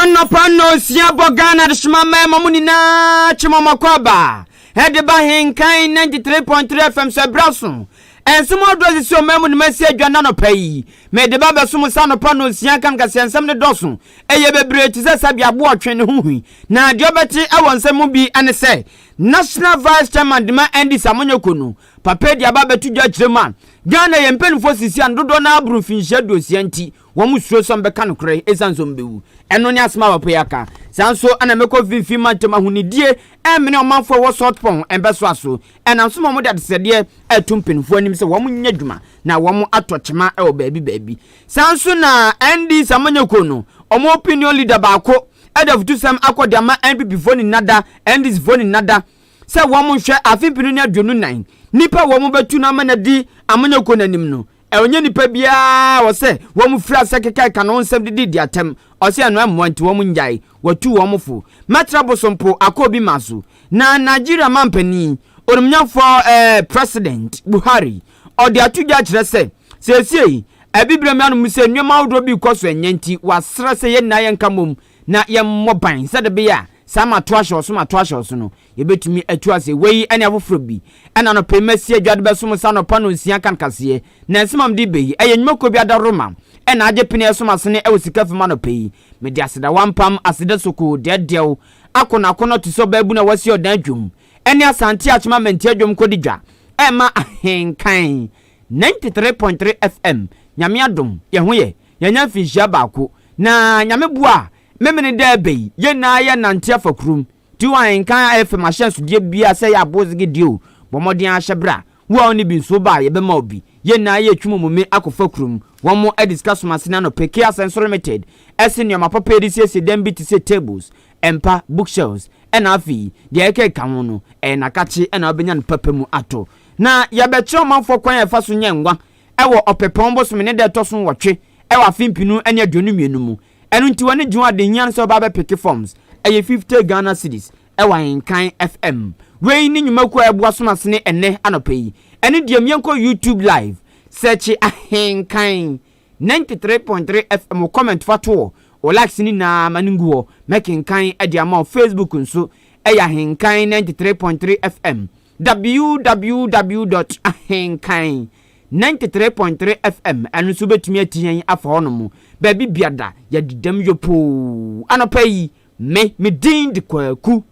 Anɔpa nnɔnsia bɔ Ghana adehyema mmarima mu nyinaa kye mɔmɔkɔ aba ɛde ba Henkan 93.3 FM so ɛberɛ so. Nsɛm ahodoɔ asisi ɔman mu ne masi adwa nnɛ anɔpa yi. Mede ba bɛsom sɛ anɔpa nnɔnsia nka nkaseɛ nsɛm no dɔso. Ɛyɛ bebree te sɛ sɛbea aboɔtwe ne ho hui. Na deɛ ɔbɛte wɔ nsɛm mu bi ne sɛ National Vice Chairman dema NDC Amanyɔkuo no, Papa Adi aba abɛto dwa akyerɛ mu a Ghana yɛn mpanimfoɔ sisi ano dodoɔ no ara boro mfinhyia aduosia nti wɔn suro sɛ wɔbɛka nokorɛ ɛsiane sɛ wɔbɛwu. Ɛno ne asɛm a papa yi aka. Saa nso na mɛkɔ mfimfini mantam ahonidie ɛmene ɔmanfoɔ a ɛwɔ Saltpond mpɛsoa so. Ɛnam so ma wɔde adesrɛdeɛ ɛto mpanimfoɔ anim sɛ wɔn nyɛ adwuma na wɔn atɔ kyema wɔ baabi baabi. Saa nso na NDC amanyɔkuo no wɔn opinion leader baako de afutusɛm akɔ de ama NPP foɔ ne nnada, NDC foɔ ne nnada sɛ wɔn nhwɛ afe mpenu ne 24 nipa a wɔn bɛtu no ama no adi amanyɔkuo no anim no. Ɛnyɛ nipa biara a ɔsɛ wɔn firi asɛ keka ne ho nsɛm de didi atɛm. Ɔsɛ ɛno ɛmmoa nti wɔn ngyae. Watu wɔn fo. Mɛtra bosom po akɔ obi ma so. Na Nigeria manpanin, onimnyamfoɔ eh, President Buhari, ɔde ato dwa akyerɛ sɛ, seesei Abibirem anom sɛ nneɛma ahodoɔ bi rekɔ so ɛnyɛ nti, wasrɛ sɛ yɛn nyinaa yɛnka mmom na yɛmmɔ ban sɛdeɛ ɛbɛyɛ a saa mato ahyɛ wo so mato ahyɛ wo so no, yɛbɛtumi atu ase. Wei ne afoforɔ bi. Ɛna anɔpa yi masi adwa de bɛsom sɛ anɔpa nonsia kan kaseɛ. Na nsɛm a mede reba yi, ɛyɛ nnwumakuo bi adaworoma ɛna agye pene ɛsom asene ɛwɔ sika fam anɔpa yi. Mede aseda wampam, aseda sokoo, dɛɛdɛw, akɔnɔakɔnɔ te sɛ ɔbaabunu a wasi ɔdan adwom, ɛne Asante Akyem Amanti adwom kɔdi dwa ɛma ahenkan 93.3 FM. Nyame adom, yɛn ho yɛ, yɛanya mfinhyia baako. Na Nyame boa a, Memene da ɛbɛ yi, yɛn nyinaa yɛ nante afa kurom. Ti wɔ ahenkan FM ahyɛnsodeɛ biara sɛ ɛyɛ abozege deɛ o, bɔ mmɔden ara hyɛ bra. Wo a wonni bi nso woba a yɛbɛma wo bi. Yɛn nyinaa yɛ twi momome akɔfa kurom. Wɔn de sika som asene anɔpɛ. K Asɛnso Limited ɛse nnoɔma papa yɛde siesie dan bi te sɛ tables, mpa, bookshelves ɛna afei deɛ ɛkeka ho no ɛyɛ nakakye ɛna wobɛnya no papa mu atɔ. Na yɛbɛkyerɛ ɔmanfoɔ kwan a yɛfa so nyɛ ngwa ɛwɔ Ɔpɛpɔn bosome ne da ɛtɔ so nwɔtwe ɛwɔ afe 2022 mu. Ɛno nti w'ani gye ho a, deɛ ehia ne sɛ woba abɛpeke forms. Ɛyɛ 50 Ghana cedis ɛwɔ Ahenkan FM. Wei ne nnwumakuo a ɛboa som asene ɛnnɛ anɔpa yi. Ɛno deɛm yɛnkɔ YouTube live, search Ahenkan 93.3 FM, wo comment fa to hɔ, wo likes no nyinaa ma no ngu hɔ, mɛkenkan de ama wo. Facebook nso ɛyɛ Ahenkan 93.3 FM, www dot ahenkan 93.3 FM, ɛno nso wobɛtumi ati yɛn afa hɔ nom. Baabi biada, yɛdedam yopoo. Anɔpa yi, me, me din de Kwaku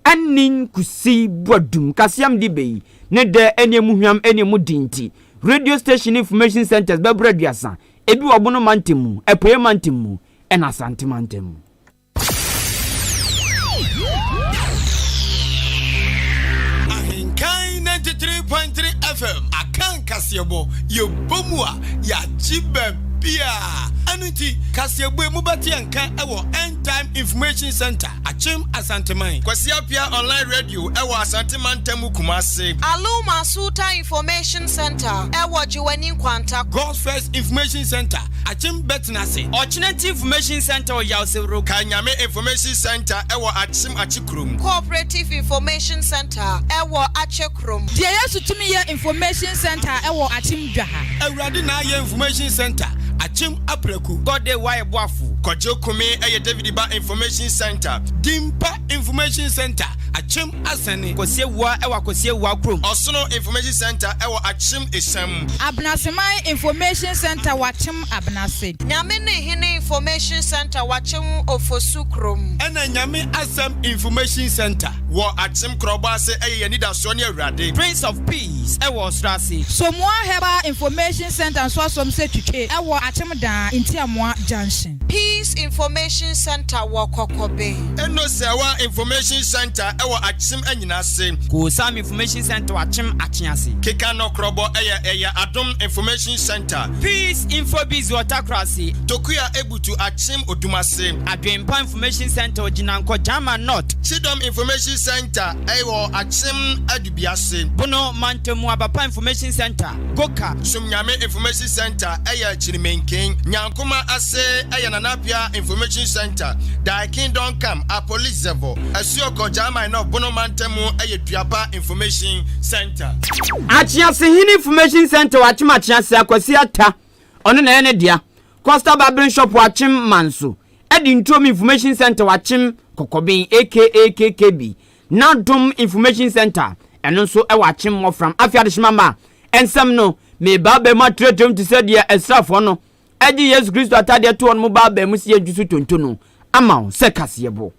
Anin Kusi Boadum. Kaseam de bɛ yi, ne dɛ ɛne emu hwam ɛne emu den nti, Radio station information centers bɛboro 30, ebi wɔ Bono mantam mu, Apueɛ mantam mu, ɛna Asante mantam mu. Ahenkan 93.3 FM Akan kaseɛbɔ yɛbɔ mu a yɛagye baabiaa ɛno nti kaseɛbɔ yi mobɛte yɛn nka ɛwɔ End Time Information Center Akyem Asanteman. Kwasi Appiah Online Radio ɛwɔ Asante Mantam mu Kumase. Aluma Sultan Information Center ɛwɔ Gyewane Nkwanta. God's First Information Center Akyem Bɛtenase. Ɔkyenati Information Centre wɔ Yawsewuro. Kanyame Information Centre wɔ Akyem Akyekrom. Cooperative Information Centre wɔ Akyekrom. Deɛ Yesu Tumi Yɛ Information Centre wɔ Akyem Dwaha. Awurade Na Ayɛ Information Centre, Akyem Apraku. God Day Wayɛ Boafo. Kwadwo Kome yɛ David Ba Information Centre. Dimpa Information Centre, Akyem Asɛne. Kwasi Awuah wɔ Akwasi Awuah kurom. Ɔsono Information Centre wɔ Akyem Esiam. Abenaseman Information Centre wɔ Akyem Abenase. Nyame ne Hene Information Centre wɔ Akyem Ofosu kurom. Ɛna Nyame Asɛm Information Centre wɔ Akyem Korɔbɔ ase ɛyɛ yɛn anidasoɔ ne Awurade. Prince of Peace wɔ Ɔsoro ase. Somoa Herbal Information Centre nso asom sɛ twitwe wɔ Akyem Daa, Ntiamoa Junction. Peace Information Centre wɔ Kɔkɔbe. Eno Sɛwa Information Centre wɔ Akyem Anyinase. Koosam Information Centre wɔ Akyem Akyease. Keka Nɔkorɔbɔ yɛ ɛyɛ Adom Information Centre. Peace Infobiz wɔ Takorase. Tokua Ebutu Akyem Odumase. Adwenpa Information Centre wɔ Gyinankɔ, Gyama North. Kyidɔm Information Centre wɔ Akyem Adubiase. Bono Mantamu Abapa Information Centre, Goka. Somnyame Information Centre yɛ Kyirimenken. Nyankoma ase yɛ Nana Appiah Information Centre, Thy Kingdom Come, Apolizevo. Asuokɔ, Gyama North, Bono Mantamu yɛ Duapa Information Centre. Akyeasehene Information Centre wɔ Akyem Akyease, Akwasi Atta, ɔno na ɛyɛ ne dea. Costa Barbering Shop wɔ Akyem Manso. de Ntuom Information Centre wɔ Akyem Kɔkɔben aka KKB, N'Adom Information Centre, ɛno nso wɔ Akyem Mmɔfram. Afei adehyema mma nsɛm no, meba abɛ mu atrɛtrɛ mu te sɛ deɛ asraafoɔ no de Yesu Kristo atadeɛ to wɔn mu ba abɛ mu sɛ yɛntwi so tonto no ama wo sɛ kaseɛbɔ.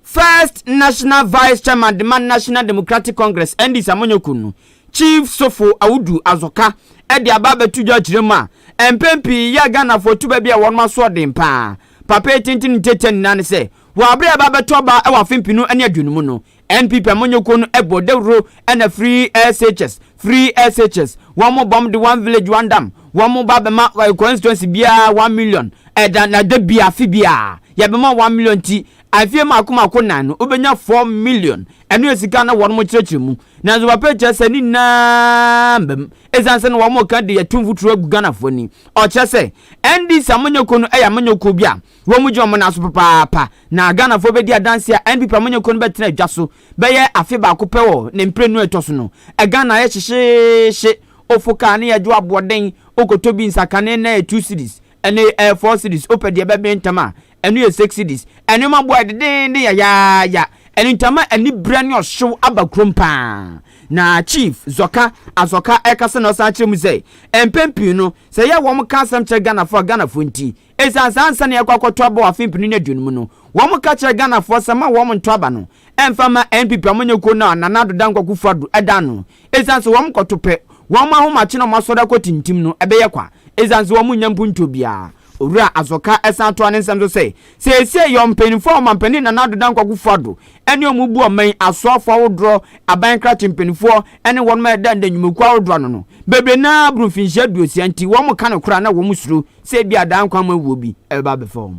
First National Vice Chairman de ma National Democratic Congress, NDC amanyɔkuo no, Chief Sofo Awudu Azoka de aba abɛto dwa akyerɛ mu a, mpɛn pii yɛ a Ghanafoɔ tu baabi a wɔnom asoɔden paa. Papa yi tenten ntiatia nyinaa ne sɛ, wɔ abere a ɛba abɛto aba wɔ afe mpenu ne aduonu mu no, NPP amanyɔkuo no bɔ dawuro na free SHS, free SHS, wɔn bɔm de one village one dam, wɔn ba bɛma constituency biara 1 million ɛda na da bia afe biara yɛbɛma 1 million ti afie mako mako nan no wobɛnya 4 million. Ɛno yɛ sika na wɔn kyerɛkyerɛ mu, nanso papa kyerɛ sɛ ne nyinaa mbam ɛsiane sɛ na wɔn ka de yɛto mfuturo agu Ghanafoɔ ni. Ɔkyerɛ sɛ NDC amanyɔkuo no yɛ amanyɔkuo bi a wɔn mu gyina wɔn nan so papaapa, na Ghanafoɔ bɛdi adanse a NPP amanyɔkuo no bɛtena adwa so bɛyɛ afe baako pɛ wɔ ne mprenu a ɛtɔ so no, Ghana ayɛ hyehyeehye. Ofo kaa ne yɛdwo aboɔden, okotɔ bi nsakane na yɛ 2 cedis, ɛne ɛyɛ 4 cedis, wopɛ deɛ ɛbɛbɛn ntam a, ɛno yɛ 6 cedis. Ɛnneɛma boa dedenden yayaaya, ɛno ntama ani berɛ ne ɔhyew aba kurom paa. Na Chief Zɔka Azɔka ɛkasa na ɔsan kyerɛ mu sɛ mpɛn pii no sɛ yɛ wɔn ka asɛm kyerɛ Ghanafoɔ a, Ghanafoɔ nti ɛsiane saa nsa ne ɛkɔ akɔto aba wɔ afe 2020 mu no, wɔn ka kyerɛ Ghanafoɔ sɛ ma wɔn nto aba no ɛmfa ma NPP amanyɔkuo no a Nana Addo Dankwa Akufo-Addo ɛda no, ɛsiane sɛ wɔn kɔto pɛ wɔn ahomakye na wɔn asɔre akɔ tintim no ɛbɛyɛ kwa, ɛsiane sɛ wɔn nya mpuntuo biara. Owura Azɔka ɛsan toa ne nsɛm so sɛ seesie yɛ ɔmpanimfoɔ a ɔmampanin Nana Addo Dankwa Akufo-Addo ɛne ɔmo bu ɔman asoafoɔ ahodoɔ, aban krakye mpanimfoɔ ɛne wɔn a ɛda nda nnwumakuo ahodoɔ ano no bebree naa boro mfinhyia 60 nti wɔn ka no koraa na wɔn suro sɛ ebi adaa nkwa ma wuo bi ɛbɛba abɛfa wɔn.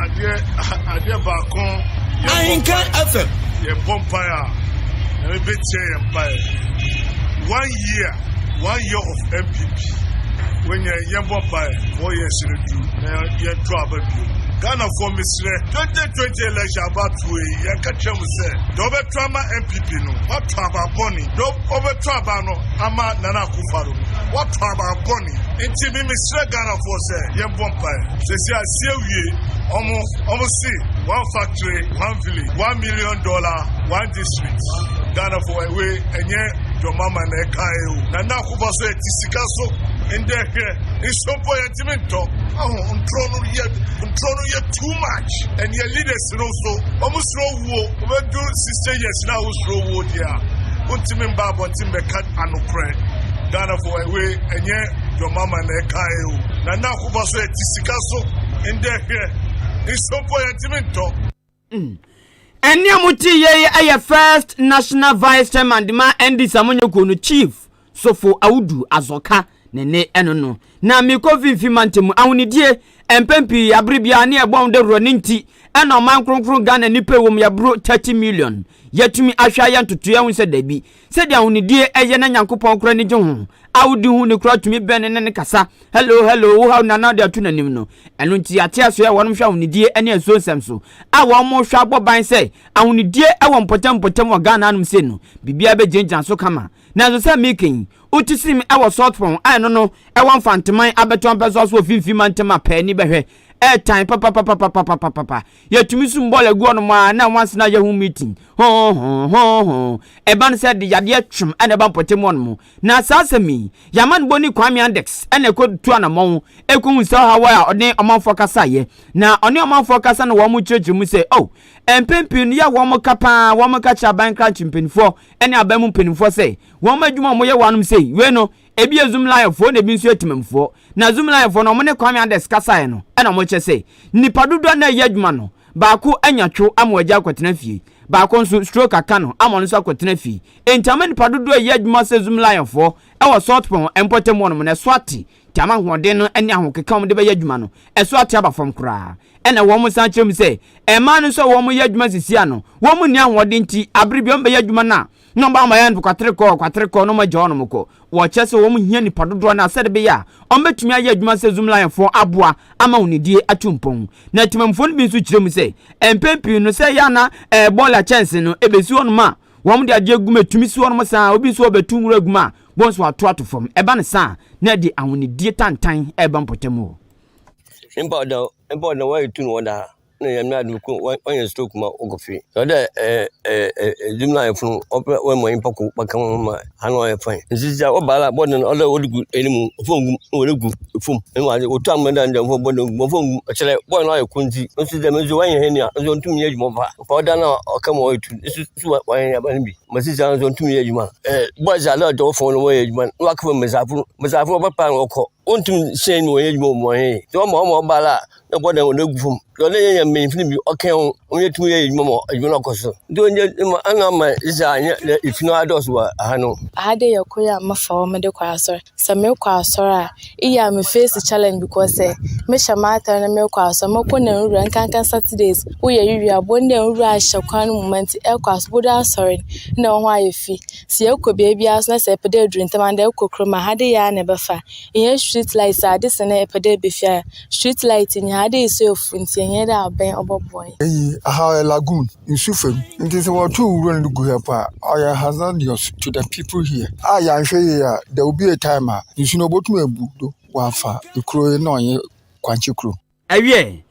Adeɛ baako Ahenka FM. Yɛbɔ mpaeɛ a Nyame bɛtie yɛn mpaeɛ. One year, one year of NPP wɔnyɛ, yɛbɔ mpaeɛ 4 years no duru na yɛnto aba bio. Ghanafoɔ, mesrɛ, 2020 election abatoɔ yi, yɛnka kyerɛ mu sɛ deɛ ɔbɛto ama NPP no, wato aba bɔne. Deɛ ɔbɛto aba no ama Nana Akufo-Addo no, wato aba bɔne. Nti me mesrɛ Ghanafoɔ sɛ yɛmbɔ mpaeɛ. Sɛsi asie wie, ɔmo si one factory, one village, $1 million, one district. Ghanafoɔ, wei ɛnyɛ dɔmama na ɛka yi o. Nana Akufo so ɛti sika so ndɛ, hwɛ nsuo mpo yɛntumi ntɔ aho. Ntorɔ no yɛ, ntorɔ no yɛ too much. And yɛ leaders no so ɔmo suro wuo. Wobɛdu 60 years na wosuro wuo deɛ a, wontumi mba abɔnten bɛka anokorɛ. Ghanafoɔ, wei ɛnyɛ dɔmama na ɛka yi o. Nana Akufo so ɛti sika so ndɛ, hwɛ nsuo mpo yɛntumi ntɔ. Ɛne a mote yei ɛyɛ first national vice chairman de ma NDC amanyɔkuo no, Chief Sofo Awudu Azɔka ne ne ɛno no. Na mekɔ mfimfini mantam, ahonidie mpɛn pii abere biara ne ɛbɔ ho dawuro ne nti ɛna ɔman kronkron Ghana nipa wɔ mu yɛboro 30 million yɛtumi ahwɛ ayɛ ntotoeɛ ho sɛ dabi sɛdeɛ ahonidie ɛyɛ na Nyankopɔn kora ne gye ho a wodi ho ne kora tumi bɛn ne ne kasa, "Hello, hello," wo haw nana de ato n'anim no. Ɛno nti yɛate aso yɛ wɔnom hwɛ ahonidie ne asuo nsɛm so a wɔn hwɛ abɔ ban sɛ ahonidie wɔ mpɔtam mpɔtam wɔ Ghana anom sei no, biribiara bɛgyinagyina so kama. Nanso sɛ meka yi, wote sim wɔ Saltpond a ɛno no ɛwɔ Mfanteman abɛtɔ mpɛsoa so wɔ fimfini mantam a pɛɛ ni bɛhwɛ ɛɛtan papapapapapapapa. Yɛtumi sum bɔɔl agu hɔnom a na wansena yɛ ho meeting hɔhɔhɔhɔ. Ɛba no sɛ de yadeɛ twem ɛna ɛba mpɔtam hɔnom. Na saa asɛm yi, yɛamanebɔ ne Kwame Andex ɛna ɛkɔtu anammɔn ɛkɔhu sɛ ɔhaw a ɔne ɔmanfoɔ kasaeɛ, na ɔne ɔmanfoɔ kasa no, wɔn kyerɛkyerɛ mu sɛ oh, mpɛn pii no yɛ wɔn ka paa, wɔn ka kyerɛ aban krakye mpanimfoɔ ɛne aban mu mpanimfoɔ sɛ wɔn adwuma a wɔyɛ wɔ anom sɛ wei no, ebi yɛ Zoomlionfoɔ na ebi nso yɛ temamfoɔ. Na Zoomlionfoɔ no, wɔn ne Kwame Andex kasaeɛ no, ɛna wɔn kyerɛ sɛ nipa dodoɔ na ɛyɛ adwuma no, baako anya two ama wɔagya akɔtena fie, baako nso stroke aka no ama ɔno nso akɔtena fie. Nti ama nipa dodoɔ a ɛyɛ adwuma sɛ Zoomlionfoɔ ɛwɔ Saltpond mpɔtam hɔ nom no ɛso ate, nti ama ahoɔden no ne ahokeka wɔn de bɛyɛ adwuma no ɛso ate aba fam koraa. Ɛna wɔn san kyerɛ mu sɛ mmaa no nso a wɔn yɛ adwuma sisi ano, wɔn nni ahoɔden, nti abere bi wɔn bɛyɛ adwuma no a na wɔn ba wɔn ayɛ no kwatere kɔ kwatere kɔ na wɔn agya wɔn kɔ. Wɔkyerɛ sɛ wɔn hia nipa dodoɔ no a sɛde bɛyɛ a wɔn bɛtumi ayɛ adwuma sɛ Zoomlionfoɔ aboa ama wɔn nidie atu mpɔn. Na temamfoɔ no bi nso kyerɛ mu sɛ mpɛn pii no sɛ ɛyɛ ana bɔɔla kyɛnse no ebesi hɔnom a wɔn de adeɛ gu mu, etumi si hɔnom saa, obi nso ɔbɛtu nwura gu mu a wɔn nso ato ato fam. Ɛba no saa na ɛde ahonidie tantan ɛreba mpɔtam hɔ. Mpa ɔdɔ. Mpo ɔda wɔayɛ tu na wɔda ha. Na Nyame adom ko wɔanya stroke ma wɔkɔ fie. Sɛ ɔdɛ edwuma no ayɛ funu ɔpɛ wɔma nyimpa ko bɛka ho ma ha no ɔyɛ fine. Nti sɛ ɔba la bɔde no ɔdɛ wɔde gu anim ɔfɔ ngu na wɔde gu fam. Ɛna wɔadze wɔtu amena dɛ ndɛ ɔfɔ bɔde ngu ɔfɔ ngu ɔkyerɛ bɔɔl no ayɛ ko nti nso dɛm nso wɔnyɛ hɛn nua nso ɔntum nyɛ adwuma pa. Ɔfa ɔda no a ɔka ma ɔyɛ tu nso so wɔanyɛ aba no bi. Ma sisi nso ɔntum nyɛ adwuma. Boys a na ɔdɔ fɔn no wɔyɛ adwuma na wɔaka fam mbesiafo mbesiafo ɔbɛpa na ɔkɔ. Wontum hyɛn mu wɔnyɛ adwuma wɔ mu ɔhe. Nti wɔma wɔma ɔba la a na bɔ dɛn wɔde gu fam. Deɛ ɔne yɛ mmanyinfo no bi ɔka ho wɔn yɛ tumi yɛ adwuma ma adwuma no akɔ so. Nti wɔn yɛ ma ɛna ama sisi a nyɛ efi no adɔɔso wɔ ha no. Aha de yɛ kor a mefa hɔ mede kɔ asɔr. Sɛ mekɔ asɔr a, eyɛ a me face challenge because sɛ mehyɛ m'atar na mekɔ asɔr, mɔkɔ na nwura nkanka Saturdays, woyɛ wie a, bohu dɛ nwura ahyɛ kwan no mu ma ntsi ɛkɔ asɔr, bodu asɔr no nna woho ayɛ fi. Sɛ yɛkɔ beebiara so na sɛ epɛ dɛ edur ntsɛm anaa ekɔ kurom a, ha de yɛ a na ebɛfa. Ihia street light a ade sa na epɛ dɛ eba fie a, street light nnyi ha, ade esɔ efuw ntsi yehia dɛ aban ɔbɔboa hɛn. Eyi, aha ɔyɛ lagoon, nsu fam. Nti sɛ wɔtow nwura no gu ha mpo a, ɔyɛ hazardous to the people here. A yɛannhwɛ yie a, there will be a time a nsu no obotum ebu do wɔafa kuro yi na ɔnye Kwankye kurom. Ɛwiɛ,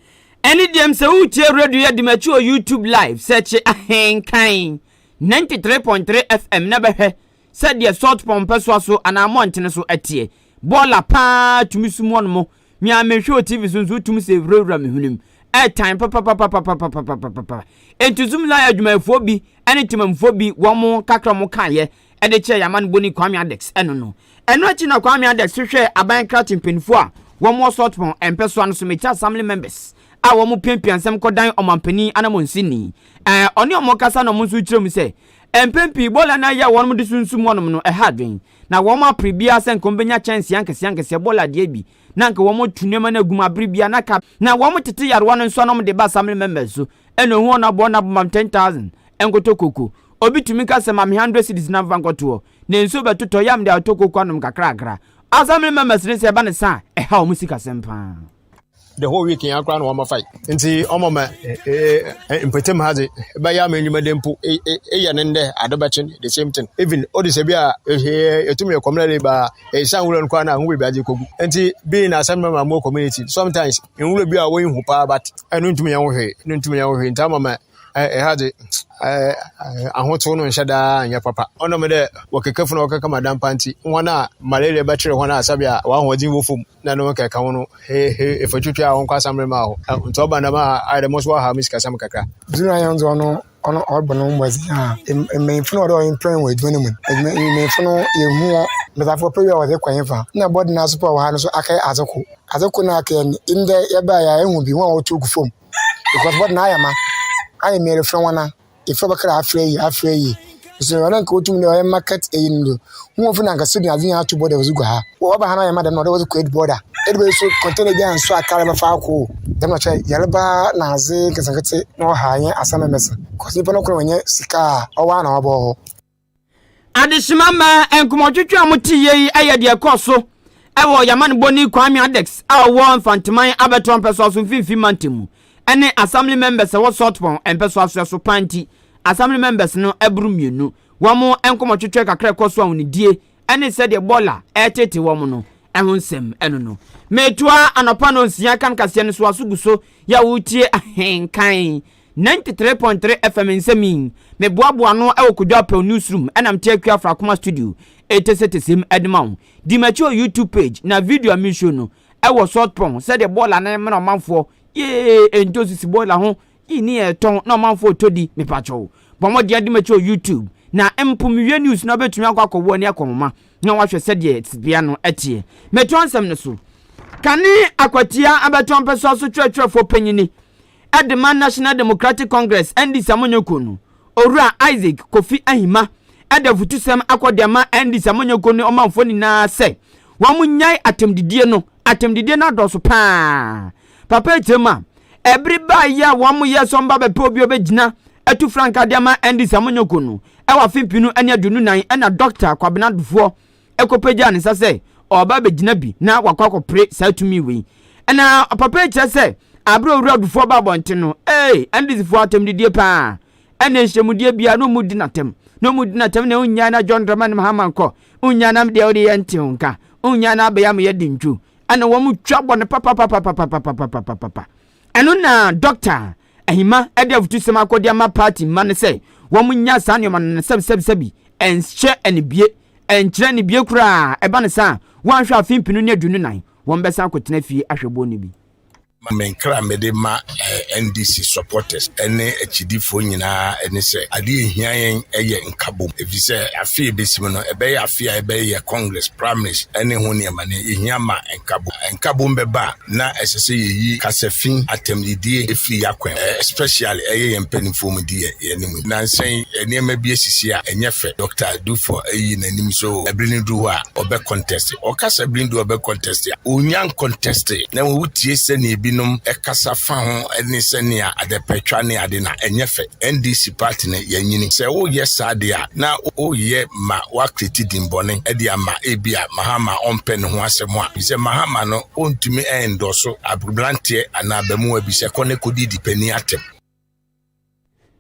ɛne deɛm sɛ woretie radio yi a di m'akyi wɔ YouTube live sɛkye Ahenkan 93.3 FM na bɛhwɛ sɛdeɛ Salt Pond mpɛsoa so anaa mmɔntene so ɛteɛ. Bɔɔla paa tumi sum hɔ nom. Me a mehwɛ wɔ TV so nso wotumi sɛ wurawura me hwenem. Ɛtan papapapapapapapapa. Enti Zoom line adwumayɛfoɔ bi ne temammufoɔ bi wɔn kakra wɔn kaeɛ de kyerɛɛ yɛn amanebɔni Kwame Adex ɛno no. Ɛno akyi na Kwame Adex hwehwɛɛ aban krakye mpanyinfoɔ a wɔn wɔ Saltpond mpɛsoa no so Mekyɛ Assembly members a wɔn piapia nsɛm kɔdan ɔmanpanin anamɔnsini. Ɛɛ ɔne wɔn kasa na wɔn nso kyerɛ mu sɛ mpɛn pii bɔɔla no ayɛ a wɔn de sunsum hɔnom no ɛha adwen na wɔn apere biara sɛ nka wɔn bɛnya kyɛnsee ankɛseɛ ankɛseɛ bɔɔla deɛ bi na nka wɔn tu nneɛma no agu mu abere biara na ka na wɔn tete yarewa no nso na wɔn de ba assembly members so ɛna ohu ɔno aboɔ no abomam 10,000 nkotɔ koko. Obi tumi ka sɛ ma me 100 cedis na mfa nkɔtoɔ na nsuo bɛtotɔ yam de atɔ koko anom kakrakra. Assembly members no sɛ ɛba no saa a, ɛha wɔn sikasɛm paa. The whole week yɛn koraa na wɔn fight nti wɔn ma mpɛtɛm ha dze bɛyɛ ama enyima de mpo eyɛ ne ndɛ ade bɛkye the same thing even ɔde sɛ bi a etum yɛ kɔmina de ba esan nwura no koraa na ho baabi adze kogu nti being asɛm ma mo community sometimes nwura bi a wɔnhu paa but ɛno ntumi yɛn ho hwee ɛno ntumi yɛn ho hwee nti ama ma ɛha dze ahotew no nhyɛ daa nyɛ papa ɔnam dɛ wɔkeka funu wɔkeka ma dampa nti wɔn a malaria bɛkyerɛ wɔn a sɛbea wɔn ahoɔden wɔ fam na no kɛka ho no he he efatwitwa a wɔnkɔ asamere ma hɔ nti ɔba ndɛm a ayɛ dɛ mo nso wɔahaw me sikasɛm kakra. Dzin a yɛn dze ɔno ɔno ɔrobɔ no ho mbɔdzen a, mbanyimfo no a ɔwɔ dɛ wɔmprɛn wɔ edwuma no mu no, edwuma mbanyimfo no yehu hɔn, mbasiafo wɔpɛ wie a wɔdze kɔ henfa? Nna bɔdze no so po a ɔwɔ ha no so akɛyɛ adze kor. Adze kor na akɛyɛ no, ndɛ yɛbae yi a ehu bi, hɔn a wɔtow gu famu because bɔdze no ayɛ ma, ayɛ ma erefrɛ hɔn a. Efrɛ bɛka dɛ afrɛ yie afrɛ yie nso ɔno nka otum dɛ ɔyɛ market eyi no do ho wɔn fi na nka sidi adze nyinaa ato border wɔdze gu ha wɔba ha na ɔyɛ ma dɛm na ɔde wɔdze kɔ ed border ed bɛyɛ so container bi a nso a kar bɛfa akɔ o dɛm na ɔkyerɛ yarba na adze nketenkete na ɔha yɛn asɛm mɛmɛse kɔs nipa no koro wɔnyɛ sika a ɔwɔ a na ɔbɔ hɔ. Adehyema mma nkɔmmɔtwetwe a mote yie yi yɛ deɛ ɛkɔɔ so wɔ Yamanebɔni Kwame Adex a ɔwɔ Mfanteman abɛtoa mpɛsoaso mfimfini mantam mu ne Assembly members a ɛwɔ Saltpond mpɛsoasoɛ so paa nti Assembly members no boro mmienu. Wɔn nkɔmmɔtwetwe kakra ɛkɔ so ahonidie ne sɛdeɛ bɔɔla ɛretete wɔn no ho nsɛm ɛno no. Metoa anɔpa nonsia kan kaseɛ no so aso gu so yɛ a woretie ahenkan 93.3 FM nsɛm yi, meboaboa ano wɔ Kojo Apel Newsroom ɛna mete Akua Afrakoma Studio etesetesem de ma wo. Di m'akyi wɔ YouTube page na video a mereshow no ɛwɔ Salt Pond sɛdeɛ bɔɔla no remena ɔmanfoɔ yee ntosi si bɔɔla ho yii ne yɛtɔn na ɔmanfoɔ retɔ di mepakyɛw bɔ mmɔden adi m'akyi wɔ YouTube na mpo mewie news na wobɛtumi akɔ akɔwɔ ani akɔnhoma na wahwɛ sɛdeɛ tebea no teɛ. Metoa nsɛm no so. Kane Akwatia abɛtoa mpɛsoa so twerɛtwerɛfoɔ panyini de ma National Democratic Congress, NDC amanyɔkuo no, Owura Isaac Kofi Ahima de afutusɛm akɔ de ama NDC amanyɔkuo ne ɔmanfoɔ nyinaa sɛ wɔn nnyae atɛmdidie no, atɛmdidie no adɔɔso paa. Papa akyerɛ mu a, ɛbere baa yi a wɔn yɛ sɛ wɔn ba bɛpɛ obi a ɔbɛgyina atu frankaa de ama NDC amanyɔkuo no ɛwɔ afe 2024 ɛna Dɔkta Kwabena Dufoɔ kɔpagyaa ne nsa sɛ ɔreba abɛgyina bi na wakɔ akɔpere saa tumi wei. Ɛna papa yi kyerɛ sɛ abere owura Dufoɔ ba abɔnten no, ee, NDCfoɔ atɛmdidie paa, ɛna nhyiamudie biara na ɔmu di n'atɛm, na ɔmu di n'atɛm na ɔnyaa na John Dramani Mahama nkɔ, ɔnyaa na deɛ ɔde yɛ nte ho nka, ɔnyaa na abɛyɛ ama yɛadi ntwo, ɛna wɔn twa bɔ no papapapapapapapapa. Ɛno na Dɔkta Ahima de afutusɛm akɔde ama party mma no sɛ wɔn nya saa nneɛma no na sɛbisɛbisɛbi ɛnhyɛ anibue, ɛnkyerɛ anibue koraa. Ɛba no saa a, wɔanhwɛ afe 2024 wɔn bɛsan akɔtena fie ahwɛ bɔɔl no bi. Me nkra a mede ma NDC supporters ne akyidifoɔ nyinaa ne sɛ, adeɛ a ɛhia yɛn yɛ nkabom, ɛfiri sɛ afe a ɛbɛsi mu no, ɛbɛyɛ afe a ɛbɛyɛ Congress, primaries ne ho nneɛma no, ɛhia ma nkabom. Nkabom bɛba a, na ɛsɛ sɛ yɛyi kasafi, atɛmdidie firi yɛn akwan mu, especially ɛyɛ yɛn mpanimfoɔ mu di yɛn anim. Nnansa yi, nneɛma bi asisi a ɛnyɛ fɛ. Dɔkta Duffuor ayi n'anim sɛ ɛbere no duru hɔ a, ɔbɛ contest. Ɔka sɛ bere no duru ɔbɛ contest a, ɔnnya nconteste. Na mmom wotie sɛnea ebinom kasa fa ho ne sɛnea adɛpɛtwa ne ade no a, ɛnyɛ fɛ. NDC party no, yɛanyini. Sɛ woyɛ saa deɛ a, na woyɛ ma woakreti din bɔne de ama ebia Mahama a ɔmpɛ ne ho asɛm a. Efisɛ Mahama no, ɔntumi ɛndɔso aberanteɛ anaa abamuwa bi sɛ kɔ ne kɔdidi panin atɛm.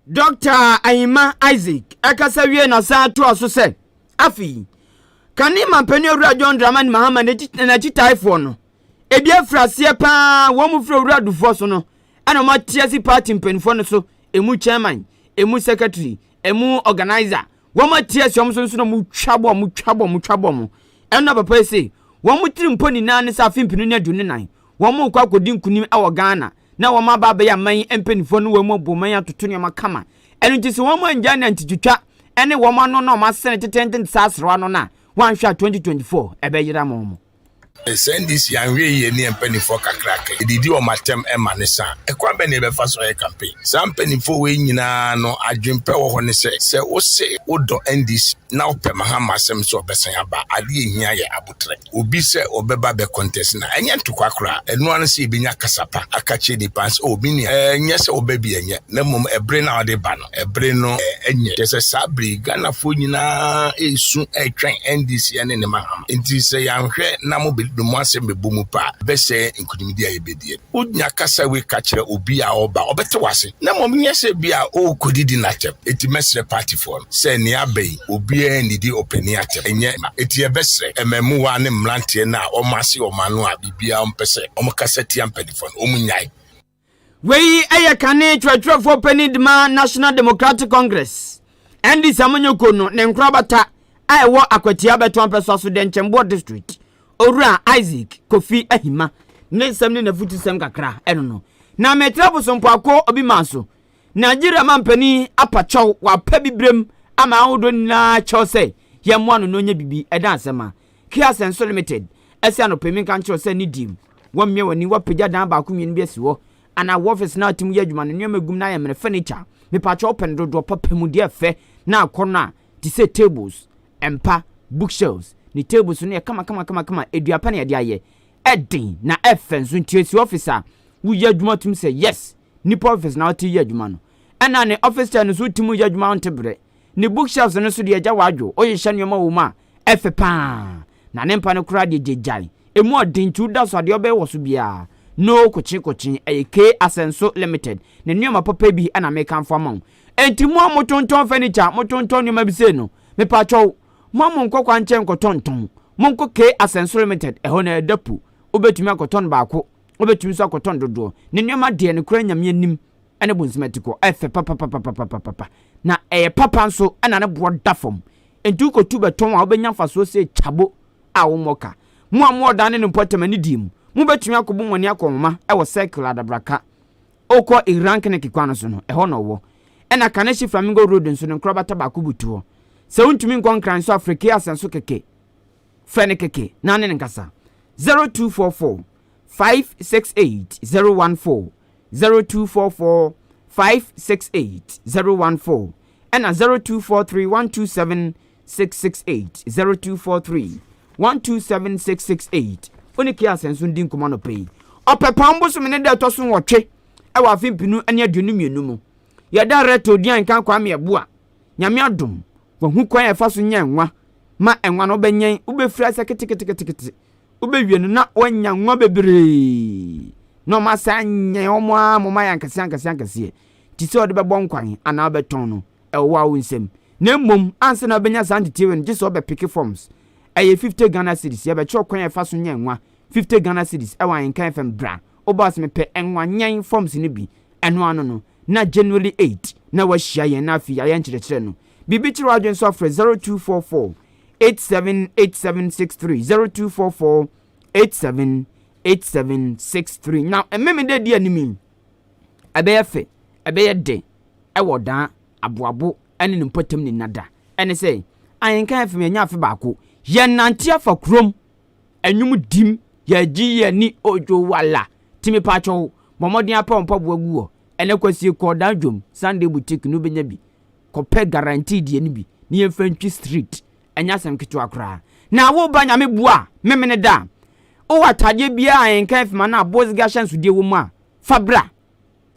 Dɔkta Ahima Isaac kasa wiei na ɔsan toaa so sɛ, Afei, kane mampanin Owura John Dramani Mahama ne n'akyitaefoɔ no, ebi afiri aseɛ paa, wɔn mu firi Owura Dufoɔ so no, ɛna wɔn ate asi party mpanimfoɔ no so, emu chairman, emu secretary, emu organizer, wɔn ate asi wɔn so nso na wɔn twa bɔ wɔn, twa bɔ wɔn, twa bɔ wɔn. Ɛno papa yi se, wɔn tiri mpo nyinaa ne sɛ afe 2024, wɔn rekɔ akɔdi nkunim wɔ Ghana. na wɔn aba abɛyɛ aman yi mpanimfoɔ ne wɔn abu ɔman yi atoto nneɛma kama. Ɛno nti sɛ wɔn angyae nantitwitwa ne wɔn ano na wɔn asene tetenten te sɛ aserewa no no a, wɔanhwɛ a 2024 ɛbɛyera ma wɔn. Sɛ NDC anhwɛ yie ne yɛn mpanimfoɔ kakraka yi didi wɔn atɛm ma no sa a, ɛkwan bɛn na yɛbɛfa so ayɛ campaign? Saa mpanimfoɔ wei nyinaa no adwempɛ wɔ hɔ ne sɛ, sɛ wose wodɔ NDC na wopɛ Mahama asɛm sɛ ɔbɛsan aba a, adeɛ a ɛhia yɛ aboterɛ. Obi sɛ ɔbɛba abɛ contest no a, ɛnyɛ ntokwa koraa. Ɛno ara ne sɛ yɛbɛnya kasa pa aka akyerɛ nnipa no sɛ, oh, me nua, ɛnyɛ sɛ woba bi ɛnyɛ, na mmom ɛbere no a wode ba no, ɛbere no ɛnyɛ. Kyerɛ sɛ saa bere yi, Ghanafoɔ nyinaa resu retwɛn NDC ne ne Mahama. Enti sɛ yɛanhwɛ na mo de mo asɛm bɛbɔ mu pɛ a, ɛbɛsɛe nkunimdie a yɛbɛdie no. Wonya kasa wei ka kyerɛ obi a ɔreba a, ɔbɛte wo ase. Na mmom nyɛ sɛ bi a ɔrekɔdidi no atɛm. Enti mɛsrɛ partyfoɔ no sɛ nea aba yi, obiara nnidi ɔpanin atɛm. Ɛnyɛ ma. Enti yɛbɛsrɛ mmamuwa ne mmeranteɛ no a wɔase wɔn ano a biribiara wɔmpɛ sɛ wɔkasa tia mpanimfoɔ no, wɔnnyae. Wei yɛ kane twerɛtwerɛfoɔ panin de ma National Democratic Congress, NDC amanyɔkuo no ne nkorabata a ɛwɔ Akwatia Abɛto Ampɛsoa so Dɛnkyɛmboɔ District, Owura Isaac Kofi Ahima ne nsɛm ne n'afutusɛm kakra ɛno no. Na metra Bosompoako obi maa so. Nigeria mampanin apa kyɛw, wapa bibirem ama ahodoɔ nyinaa kyɛw sɛ yɛmmoa no na ɔnyɛ bibi ɛda asɛm a. Kia Senso Limited ɛsɛ anɔpa yi menka nkyerɛ sɛ ne dim. Wɔmmea w'ani, wɔapagya dan baako mmienu bi asi hɔ anaa wɔ office na atim yɛ adwuma no nneɛma egum na ayɛ mmerɛ furniture. Mepakyɛw wopɛ no dodoɔ papa mu deɛ ɛfɛ na akɔnnɔ a te sɛ tables, mpa, bookshelves, ne tables no yɛ kama kama kama kama, dua pa na yɛde ayɛ, ɛden na ɛfɛ nso nti esi office a woyɛ adwuma tumi sɛ yes, nipa office na wote yɛ adwuma no. Ɛna ne office chair no nso wotumi yɛ adwuma wonte brɛ. Ne bookshelves no nso deɛ agya wadwo, wohyehyɛ nneɛma wɔ mu a ɛfɛ paa. Na ne mpa no koraa deɛ gyagyae, emu ɔden nti woda so a deɛ wobɛyɛ wɔ so biara no kokye kokye. Ɛyɛ K Asɛnso Limited ne nneɛma papa bi na mekamfo ama wo. Enti mo a motontɔn furniture, motontɔn nneɛma bi sei no, mepakyɛw, mo a monkɔ kwankyɛn nkɔtɔ ntɔn. Monkɔ K Asɛnso Limited, ɛhɔ no ɛda pu. Wobɛtumi akɔtɔn baako, wobɛtumi nso akɔtɔn dodoɔ. Ne nneɛma deɛ, nokorɛ Nyame anim ne bonsam atikɔ, ɛfɛ papapapapapapa. Na ɛyɛ papa nso, ɛna ne boɔ da fam. Enti wokɔtu bɛtɔn a, wobɛnya mfasoɔ sɛ kyabo a wommɔ ka. Mo a mowɔ dan ne ne mpɔtam anidie mu, mobɛtumi akɔbɔ mo ani akɔnhoma wɔ Circle Adabraka Wokɔ Iran Kiniki kwan no so no, ɛhɔ na ɔwɔ. Ɛna Kaneshie Flamingo Road nso no, nkorabata baako butu hɔ. Sɛ wontumi nkɔ Nkran nso a, frɛ Kea Asɛnso kɛkɛ. Frɛ no kɛkɛ na ne no nkasa. 0244 568 014, 0244 568 014, ɛna 0243 127 668, 0243 127 668. Wo ne Kia Asɛnso ndi nkɔmmɔ anɔpa yi. Ɔpɛpɔn bosome ne da ɛtɔ so nwɔtwe wɔ afe 2022 mu. Yɛda Reto Dian Nkan Kwame Abua. Nyame adom, wahu kwan a ɛfa so nya nwa ma nwa no wobɛnyɛn, wobɛfiri asɛ keteketekete. Wobɛwie no na wanya nwa bebree na ɔma asan anyɛn wɔn ara ma wɔn ayɛ ankɛseɛ ankɛseɛ ankɛseɛ. Te sɛ ɔde bɛbɔ nkwan anaa wobɛtɔn no. Ɛwɔ wo nsam. Na mmom, ansa na wobɛnya saa nteteeɛ wei no, gye sɛ wobɛpeke forms. Ɛyɛ 50 Ghana cedis. Yɛbɛkyerɛ wo kwan a yɛfa so nya nwa 50 Ghana cedis ɛwɔ Ahenkan FM. Bra. Wobaa sɛ mepɛ Nwanyan forms no bi. Ɛno ano no, na January 8 na wahyia yɛn na afei yɛayɛ nkyerɛkyerɛ no. Biribi kyerɛ w'adwene nso a frɛ 0244 878763, 0244 878763. Na Memeda di anim yi, ɛbɛyɛ fɛ, ɛbɛyɛ dɛ ɛwɔ daa aboabo ne ne mpɔtam ne nna da. Ɛne sɛ, Ahenkan FM yɛanya afe baako, yɛnante afa kurom, ɛnwom dim, yɛgye yɛn ani odwo wala. Ti mepaakyɛw, bɔ mmɔden apɛ wo mpaboa gu hɔ. Ɛnɛ kwasie kɔ ɔdan dwom, Sunday boutique no wobɛnya bi. Kɔpɛ guarantee deɛ no bi na yɛmfa ntwi street. Ɛnyɛ asɛm ketewa koraa. Na wo ba Nyame boa a, memene da a, wowɔ ataadeɛ biara a Ahenkan FM anaa Abosge ahyɛnsodeɛ wɔ mu a, fa bra.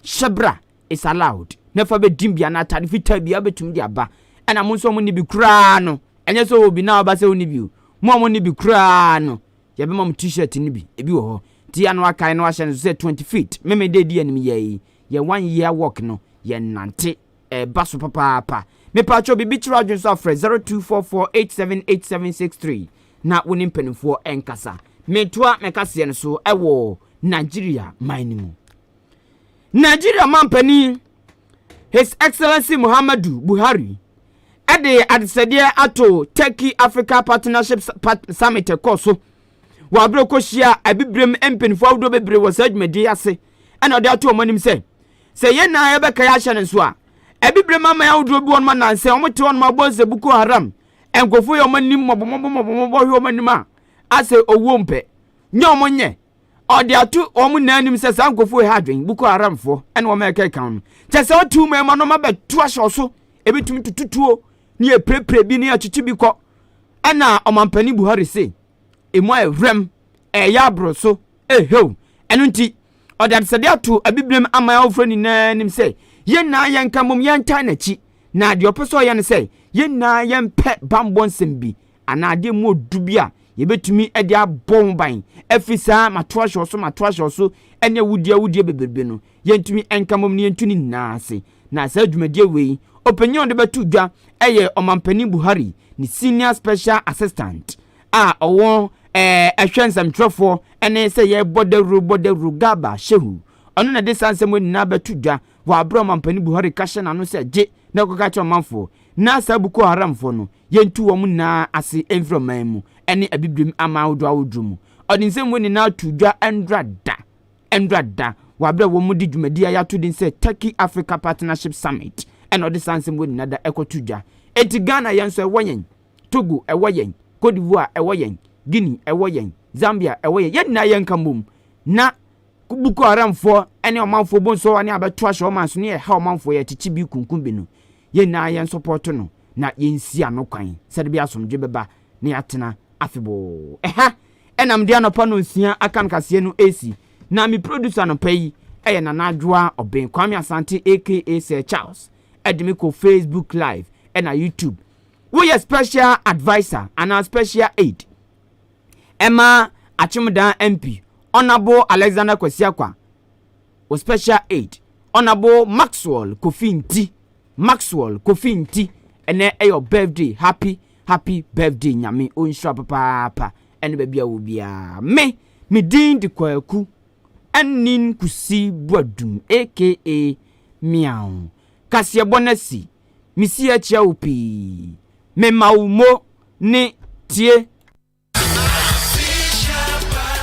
Hyɛ bra, it's allowed, na fa bɛdim bi anaa atade fitaa bi a wobɛtumi de aba. Ɛna mo nso a monni bi koraa no, ɛnyɛ sɛ wowɔ bi na woba sɛ wonni bi o, mo a monni bi koraa no, yɛbɛma mo t-shirt no bi, ebi wɔ hɔ. Nti yɛ a na wakae na wahyɛ no so sɛ 25th, Memeda adi anim yɛ yi, yɛ one year walk no, yɛnante, ɛreba so papaapa. Mepaakyɛw biribi kyerɛ w'adwene so a frɛ 0244878763 na wo ne mpanimfoɔ nkasa. Metoa me kaseɛ no so wɔ Nigeria man no mu. Nigeria mampanin His Excellency Muhammadu Buhari de adesrɛdeɛ ato Turkey Africa Partnership Summit ɛkɔɔ so wɔ abere kɔhyia abibirem mpanimfoɔ ahodoɔ bebree wɔ saa dwumadie ase ɛna ɔde ato wɔn anim sɛ sɛ yɛn nyinaa yɛbɛka yɛ ahyɛ no nso a abibirem aman ahodoɔ bi wɔn anansɛ wɔn te wɔn abɔ nsɛ Boko Haram nkurɔfoɔ yɛ wɔn anim mmɔbɔmmɔbɔ hwɛ wɔn anim a asɛ owuo mpɛ nyɛ wɔn nyɛ Ɔde ato wɔn nyinaa anim sɛ saa nkurɔfoɔ yi ha adwene, Boko Haramfoɔ ne wɔn a ɛkeka ho no. Kyɛ sɛ ɔte wo ma no ma bɛto ahyɛ ɔso, ebitumi tutu tuo ne yɛpirepire bi ne yɛkyekye bi kɔ. Ɛna ɔmampanin Buhari se, emu ayɛ werɛm, ɛyɛ aboro so, ehew. Ɛno nti, ɔde adesɛdeɛ ato abibirem aman afoforɔ nyinaa anim sɛ yɛn nyinaa yɛnka mmom yɛntaa n'akyi. Na deɛ ɔpɛ sɛ ɔyɛ ne sɛ yɛn nyinaa yɛmpɛ bammɔ nsɛm bi anaa adeɛ mu ɔdu bi a yɛbɛtumi de abɔ ho ban afiri saa mato ahyɛ so mato ahyɛ so ne awudie awudie bebrebe no, yɛntumi nka mmom na yɛntu ne nyinaa ase. Na saa dwumadie wei, ɔpanyin a ɔde bɛto dwa yɛ Ɔmampanin Buhari ne Senior Special Assistant a ɔwɔ ɛhwɛ nsɛmtwerɛfoɔ ne sɛ yɛbɔ dawuro bɔ dawuro Garba Shehu. Ɔno na ɛde saa nsɛm wei nyinaa bɛto dwa wɔ aberɛ a Ɔmampanin Buhari ka hyɛ n'ano sɛ gye na kɔka kyerɛ ɔmanfoɔ na saa Boko Haramfoɔ no yɛntu wɔn nyinaa ase mfiri ɔman mu ne Abibirem aman ahodoɔ ahodoɔ mu. Ɔde nsɛm wei nyinaa too dwa ɛndora da, ɛndora da, wɔ aberɛ a wɔn de dwumadie a yɛato din sɛ Turkey Africa Partnership Summit ɛna ɔde saa nsɛm wei nyinaa da ɛkɔto dwa. Enti Ghana yɛn nso ɛwɔ yɛn, Togo ɛwɔ yɛn, Cote d'Ivoire ɛwɔ yɛn, Guinea ɛwɔ yɛn, Zambia ɛwɔ yɛn, yɛn nyinaa yɛnka mmom na Boko Haramfoɔ ne ɔmanfoɔ bonsɔwa ne abɛto ahyɛ ɔman so ne ɛha ɔmanfoɔ yɛkyekye bi kunkum bi no, yɛn nyinaa yɛn sɔpɔto no na yɛnsi ano kwan sɛde bɛyɛ asomdwe bɛba na yɛatena afebɔɔ. Ɛha na mede anɔpa nonsia aka nkaseɛ no resi, na me producer anɔpa yi yɛ Nana Adwoa Ɔben Kwame Asante aka Sir Charles de me kɔ Facebook live ɛna YouTube. Woyɛ special adviser anaa special aid ɛma Akyemdan MP Honourable Alexander Kwasi Akwa, wo special aid Honourable Maxwell Kofi Nti Maxwell Kofi Nti ɛnɛ ɛyɛ ɔ birthday happy happy birthday Nyame ɔnhyira papaapa ɛne baabi a wɔ biara me me din de Kwaku Anin Kusi Boadum aka Meow kaseɛbɔ no asi me si akyia wo pii me ma wo mo ne tie.